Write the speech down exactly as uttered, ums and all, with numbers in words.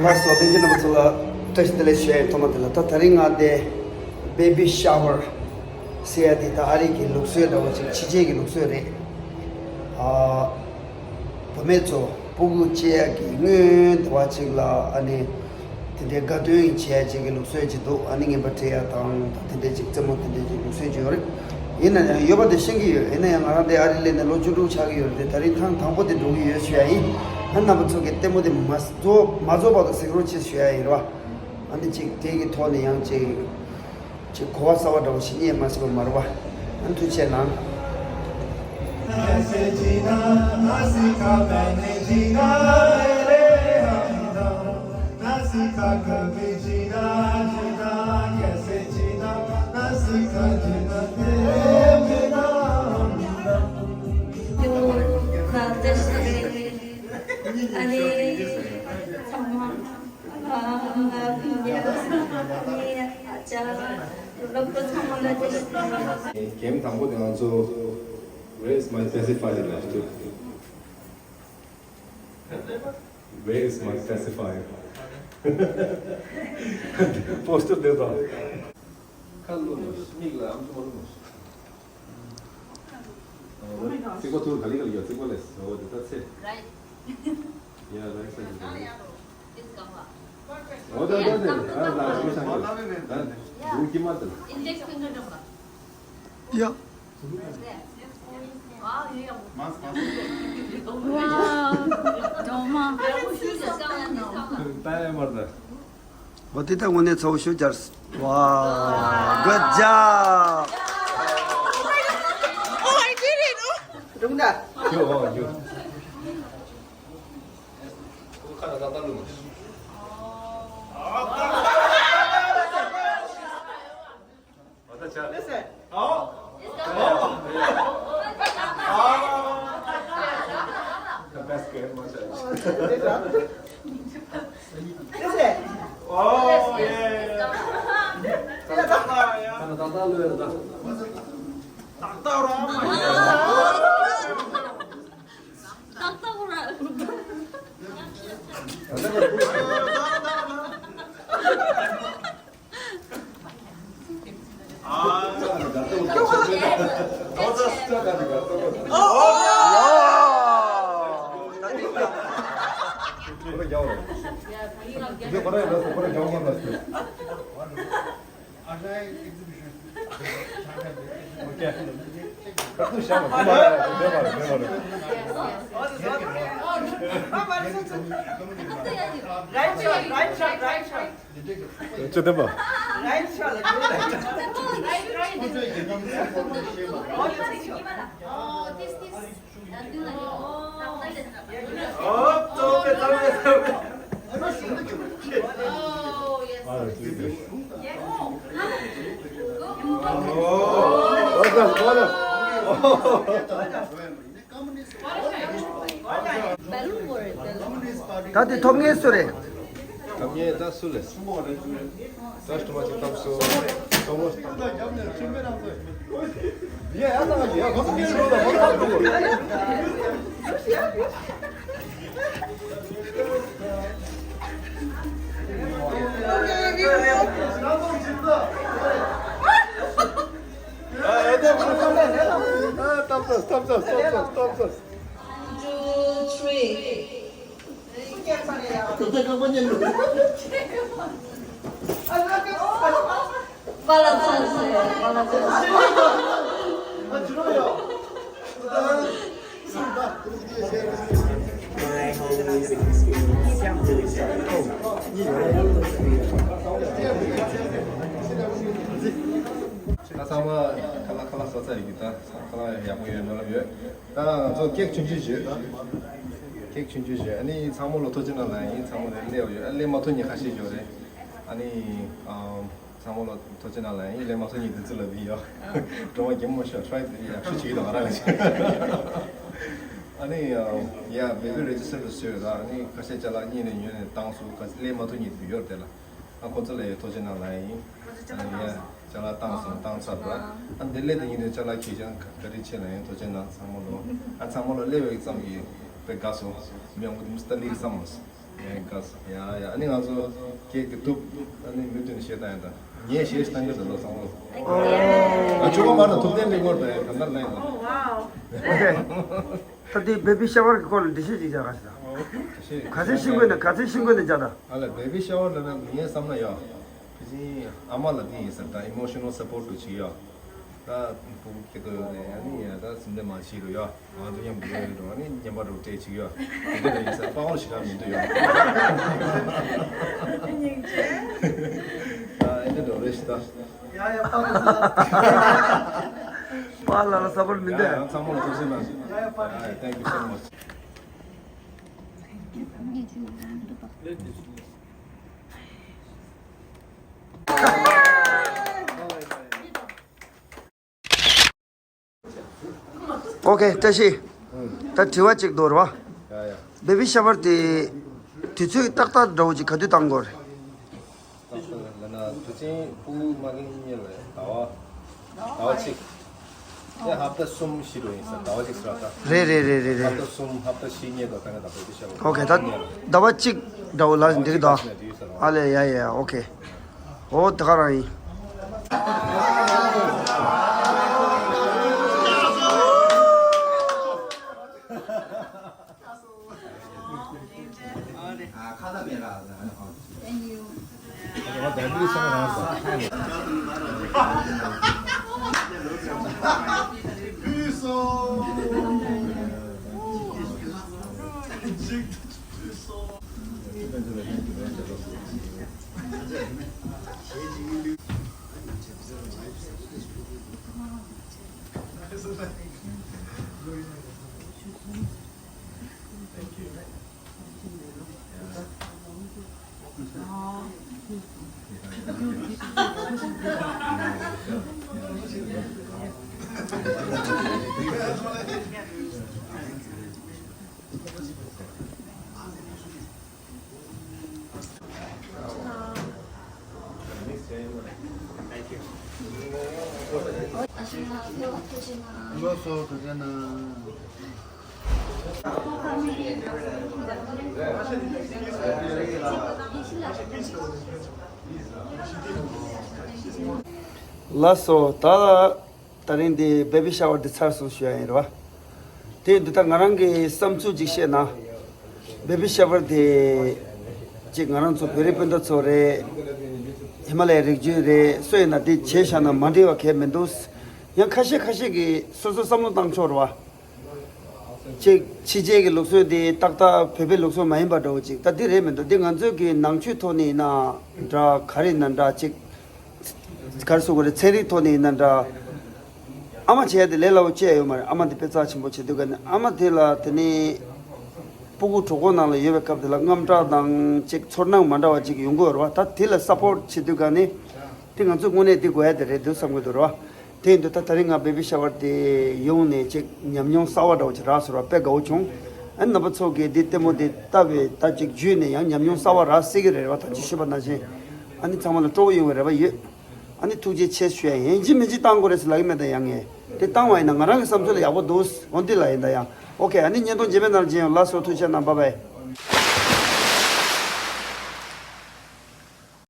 ལགས་སོ། བསྟན་རྒྱུན་རྣམ་པ་ཚོ་ལ་བཀྲ་ཤིས་བདེ་ལེགས་ཞུ་ཡ་ཡིན། ཐོག་མ་དེ་ལ་ད་དེ་རིང་ང་དེ་baby shower ཟེར་ཡ་དེ་ད་ཨ་རི་གི་ལུགས་སྲོལ་འདྲ་བོ་ཅིག་ཕྱི་རྒྱལ་གྱི་ལུགས་སྲོལ་རེད། ཨ། བུད་མེད་ཚོ་སྤུ་གུ་སྐྱེ་ཡ་གི་སྔོན་དེ་བ་ཅིག་ལ་ཨ་ནི་དེ་འདྲའི་དགའ་སྟོན་བྱེད་ཡ་ཅིག་གི་ལུགས་སྲོལ་ཅིག་འདུག་ཨ་ནི་རྔན་པ་སྤྲད་ཡ་དང་ད་དེ་འདྲའི་ཅིག་རྩེད་མོ་དེ་འདྲའི་ཅིག་ལུགས་སྲོལ་ཅིག་ཡོད་རེད། ཡིན་ན་ཡང་ཡོད་པ་དེ་ཤེས་ཀྱི་ཡོད། ཡིན་ན་ཡང་ང་རང་དེ་ཨ་རི་སླེབས་ནས་ལོ་བཅུ་དྲུག་ཆགས་ཀྱི་ཡོད་རེད་དེ། ད་རིང་ཐེངས་དང་པོ་དེ་འགྲོ་གི་ཡོད་ཞུ་ཡ་ཡིན། ཨ་རྣམ་པ་ཚོ་གི་ལྟད་མོ་དེ་མ་རྫོགས་མ་རྫོགས་བར་དུ་གཟིགས་རོགས་བྱེད་ཞུ་ཡ་ཡིན་རེད་བ། ཨ་ནི་ཅིག་དེ་གི་ཐོག་ནས་ཡང་ཅིག་ཅིག་གོ་བ་གསར་བ་འདྲ་བོ་ཞིག་རྙེད་མ་སྲིད་པ་མ་རེད་བ། ཨ་ནི་ཐུགས་རྗེ་གནང་། ཡོད་ཁ་བཀྲ་ཤིས་བདེ་ལེགས། ཨ་ནི་ཚང་མ། ཨ་ང་ཕིན་རྒྱལ། ཨ་ནི་ཨ་ཅག་སློབ་གྲོགས་ཚང་མ་ལ་བཀྲ་ཤིས་བདེ་ལེགས། གེམ་དང་པོ་དེ་ང་ཚོ་Where is my pacifier ལབ་ཀྱི་འདུག Where is my pacifier? པོ་སི་ཊར་དེ་དང་། ཁ་ལོ་མོ་མིག་ལ་ཨམ་ཅོག་ལོ་མོ། རྩིག་པ་ཐུར་ག་ལི་ག་ལི་ཡོད། རྩིག་པ་ལས་འོ་དེ་ད་ཚེ། ཡ་རའི་སའི་ཌི་ག་ལི། འོ་ད་ད་དེ་ད་ད་ཤུ་ཤང་གི་ད་འདུག་ཀྱི་མ་དེ་ལ། ཡ། ཝའོ། ཌོ་མ། ད་ཡ་མར་ད། འོ་དེ་ད་དངོས་གནས་ཚ་བོ་ཞུ་རྒྱར། Wow, good job. Oh, I did it. Oh. རུང་ད། ཡོ་ཡོ། ཁ་ད་ད་ལུ། ཨ་ད་ཆ། Listen. Oh. Oh. The best game was. Listen. Oh, yeah, yeah, yeah. ད་ད་ལོས་ད། ཏག་ཏག་ར་མ་ཡ། ཏག་ཏག་ར། Right shot, right shot, right shot. ཅི་དེ་བ། Right shot. ད་དེ་ཐོབ་ངེས་སུ་རེད། ཐོབ་ངེས་ད་སུ་ལས། ད་ཤུ་མ་ཅིག་ཐོབ་སུ། ཐོབ་ངེས། ཡ་ཡ་ད་ཡ་ཁོ་ཚོ་ངེས་རོ་ད་ཁོ་ཐོབ་འདུག Stop, stop, stop, stop, stop, stop. One, two, three. ད་ཚང་མ་ཁ་ལག་ཁ་ལག་ཟ་ཚར་ཡོད་ཀྱི། ད་ཁ་ལག་ཡག་པོ་ཡོད་སྨོན་ལམ་ཡོད། ད་ང་ཚོ་ཀེག་ཆུང་ཆུང་བཟོས། ཀེག་ཆུང་ཆུང་བཟོས། ཨ་ནི་ཚང་མ་ལོ་ཐུགས་རྗེ་གནང་ལ་ཡིན། ཚང་མ་ལ་སླེབས་ཡོད། ཨ་སླེབས་མ་ཐུབ་མཁན་ཁ་ཤས་ཡོད་རེད། ཨ་ནི་ཨམ་ཚང་མ་ལ་ཐུགས་རྗེ་གནང་ལ་ཡིན། སླེབས་མ་ཐུབ་མཁན་དེ་ཚོ་ལ་འདི་ཡོད། སྒྲོལ་མ་གད་མོ་ཤོར་ཧྲའི་ཡག་ཤོས་བྱེད་ཀྱི་འདུག་ང་རང་ལ་བྱས། ཨ་ནི་ཡ་བེ་བི་རེ་ཇི་སི་ཊར་བཟོས་ཡོད། ཨ་ནི་ཁ་ཤས་ཅ་ལག་གཉིས་ནས་ཉོས་ནས་བཏང་སོང་། ཁ་ཤས་སླེབས་མ་ཐུབ་མཁན་དེ་ཡོད་རེད་དེ་ལ། ཨ་ཁོ་ཚོ་ལ་ཡང་ཐུགས་རྗེ་གནང་ལ་ཡིན། ཨ་ནི་ཡ་ཅ་ལག་བཏང་སོང་། བཏང་ཚར་འདུག་ཨ་འདི་སླེབས་དེ་ཡིན་དུས་ཅ་ལག་ཁྱེར་ཀྱང་བཀའ་དྲིན་ཆེ་ལ་ཡིན། ཐུགས་རྗེ་གནང་ཚང་མ་ལོ། ཨ་ཚང་མ་ལོ་སླེབས་ཡོད་ཙམ་གྱིས་དཔེ་དགའ་སོང་། མི་ཡོང་གི་འདུག་མི་སྟ་ལི་བསམ་མ་སོང་། ཡང་ག་ས་ཡ་ཡ། ཨ་ནི་ང་ཚོ་ཁྱེད་ཀྱི་ཐུབ། ཨ་ནི་མི་མཐུན་བཤད་སྟངས་ཡིན་ད། ངས་བཤད་སྟངས་ཀྱི་ཟེར་ལ་སང་ལོ། ཨ་ཆོ་ག་མ་ད་ཐུབ་བསྟན་ལེགས་བོར་ད་ག་འདར་ལ་ཡིན་ད། ཨོ་ཁེ། ད་དེ་བེ་བི་ཤ་ཝར་གྱི་སྐོར་ལ་འགྲེལ་བཤད་ཅིག་རྒྱག་ག་ཞིག་ད། ག་ཚོད་ཤིང་ཀུན་ནས་ག་ཚོད་ཤིང་ཀུན་ནས་རྒྱག་ད། ཨ་ལ་བེ་བི་ཤ་ཝར་ལ་ན་ངའི་བསམ་ན་ཡོད། ཕི་ཅིང་ཨ་མ་ལ་དེ་ཡིན་ཟེར་ད་ཨི་མོ་ཤི་ནལ་སཔོར་ཊི་ཅིག་ཡོད། ད་ཕྲུ་གུ་སྐྱེ་དུས་ནས་ཨ་ནི་ད་སེམས་ཁྲལ་མ་བྱེད་རོགས་ཡ། ང་ཚོ་མཉམ་དུ་ཡོད་རེད་འགྲོ། ཨ་ནི་བརྙན་པར་རོགས་སྤྲད་ཅིག་ཡོད། དེ་འདྲ་ཡིན་ཟེར་དཔའ་བོ་ཞེ་དྲག་མི་འདུག་ཡ། སྙིང་རྗེ། ད་ཨེ་འདྲ་འགྲོ་རེད་ཤི་ད། ཡ་ཡ། པཱ་ལགས་ལ་ས་པོར་མི་འདུག་ཡ། ཡང་ཚང་མ་ལ་ཐུགས་རྗེ་གནང་། ཡ་ཡ། པཱ་ལགས། Thank you so much. ཨོ་ཁེ། བཀྲ་ཤིས། ད་དྲི་བ་གཅིག་འདུག་རེད་བ། ཡ་ཡ། བེ་བི་ཤ་ཝར་དེ་དུས་ཚོད་ཏག་ཏག་འདྲ་བོ་ཅིག་ག་དུས་བཏང་དགོས་རེད། ཏག་ཏག་ལབ་ན་དུས་ཆེན་ཕྲུ་གུ་མ་གི་གཉིས་ལ་ཟླ་བ་ཟླ་བ་གཅིག་དེ་ཧབ་ཏ་གསུམ་བཞི་རུ་ཡིན་ས། ཟླ་བ་གཅིག་ཟེར་བ་ད། རེད་རེད་རེད་རེད་རེད། ཧབ་ཏ་གསུམ་ཧབ་ཏ་བཞི་གཉིས་དོ་ད་ནི་ད་བེ་བི་ཤ་ཝར། ཨོ་ཁེ། ད་ཟླ་བ་གཅིག་འདྲ་བོ་ལ་འགྲིག་གི་འདུག་ཨ། ཨ་ལེ། ཡ་ཡ། ཨོ་ཁེ། ཨོ་དེ་ག་རང་ཡིན། ལགས་སོ། ད་ད་རིང་འདི་བེ་བི་ཤ་ཝར་འདི་ཚར་སོང་ཞུ་ཡ་ཡིན་རེད་བ། དེ་འདི་ད་ང་རང་གི་བསམ་ཚུལ་ཅིག་བཤད་ན། བེ་བི་ཤ་ཝར་དེ་ཅིག་ང་རང་ཚོ་བོད་རིགས་སྤུན་ཟླ་ཚོ་རེད། ཧི་མ་ལ་ཡའི་རིགས་རྒྱུད་རེད། སུ་ཡིན་ན་དེ་བྱས་བཞག་ན་མ་འགྲིག་པ་གས་མི་འདུག། ཡང་ཁ་ཤས་ཁ་ཤས་ཀྱིས་སོ་སོ་བསམ་བློ་བཏང་ཆོག་རེད་བ། ཅིག་ཕྱི་རྒྱལ་གྱི་ལུགས་སྲོལ་དེ་ཏག་ཏག་བོད་པའི་ལུགས་སྲོལ་མ་ཡིན་པ་འདྲ་བོ་ཅིག་ད་འདི་རེད་མི་འདུག། འདི་ང་ཚོའི་གི་ནང་ཆོས་ཐོག་ནས་ཡིན་ན་འདྲ། ག་རེ་ཡིན་ན་འདྲ། ཅིག་ག་རེ་ཟེར་དགོས་རེད། ཚན་རིག་ཐོག་ནས་ཡིན་ན་འདྲ། ཨ་མ་བྱས་ཏེ་ལས་སླ་བོ་ཅི་ཡང་ཡོད་མ་རེད། ཨ་མ་དེ་དཔེ་རྩ་ཆེན་པོ་བྱེད་དུས་ག་ནས། ཨ་མ་དེ་ལ་དེ་ནས་སྤུ་གུ་གྲོད་ཁོག་ནང་ལ་ཡོད་པའི་སྐབས་དེ་ལ་དངངས་སྐྲག་དང་ཅིག་ཚོར་སྣང་མ་འདྲ་བ་ཅིག་ཡོང་གི་ཡོད་རེད་བ། ད་དེ་ལ་སཔོར་ཊི་བྱེད་དུས་ག་ནས་དེ་ང་ཚོས་དངོས་གནས་དེ་དགོས་ཡ་དེ་རེད་འདུག་བསམ་གྱི་འདུག་རེད་བ། དེ་ཡིན་དུས་ད་ད་རིང་ང་བེ་བི་ཤ་ཝར་དེ་ཡོང་ནས་ཅིག་ཉམས་མྱོང་གསར་བ་འདྲ་བོ་ཅིག་རག་སོང་ར། དཔེ་དགའ་བོ་བྱུང་། ཨ་ནི་རྣམ་པ་ཚོ་གིས་འདི་ལྟད་མོ་དེ་ལྟ་བའི་ད་ཅིག་བརྒྱུད་ནས་ཡང་ཉམས་མྱོང་གསར་བ་རག་སྲིད་ཀྱི་རེད་བ། ད་ཅིག་ཞུས་པ་ནང་བཞིན་ཨ་ནི་ཚང་མ་ལ་སྤྲོ་བོ་ཡོང་བའི་རེ་བ་ཡོད། ཨ་ནི་ཐུགས་རྗེ་ཆེ་ཞུ་ཡ་ཡིན། ཡིན་གཅིག་མིན་གཅིག་བཏང་དགོས་རེད་ཟེར་ལབ་ཀྱི་མེད་ད། ཡང་ངས་དེ་བཏང་བ་ཡིན་ན་ང་རང་གི་བསམ་ཚུལ་ལ་ཡག་པོ་འདུག། འོ་འདི་ལ་ཡིན་ད་ཡང་། ཨོ་ཁེ། ཨ་ནི་བརྙན་ཐུང་རྗེས་མའི་ནང་མཇལ་ཡོང་། ལགས་སོ། ཐུགས་རྗེ་གནང་། བྷའི་བྷའི།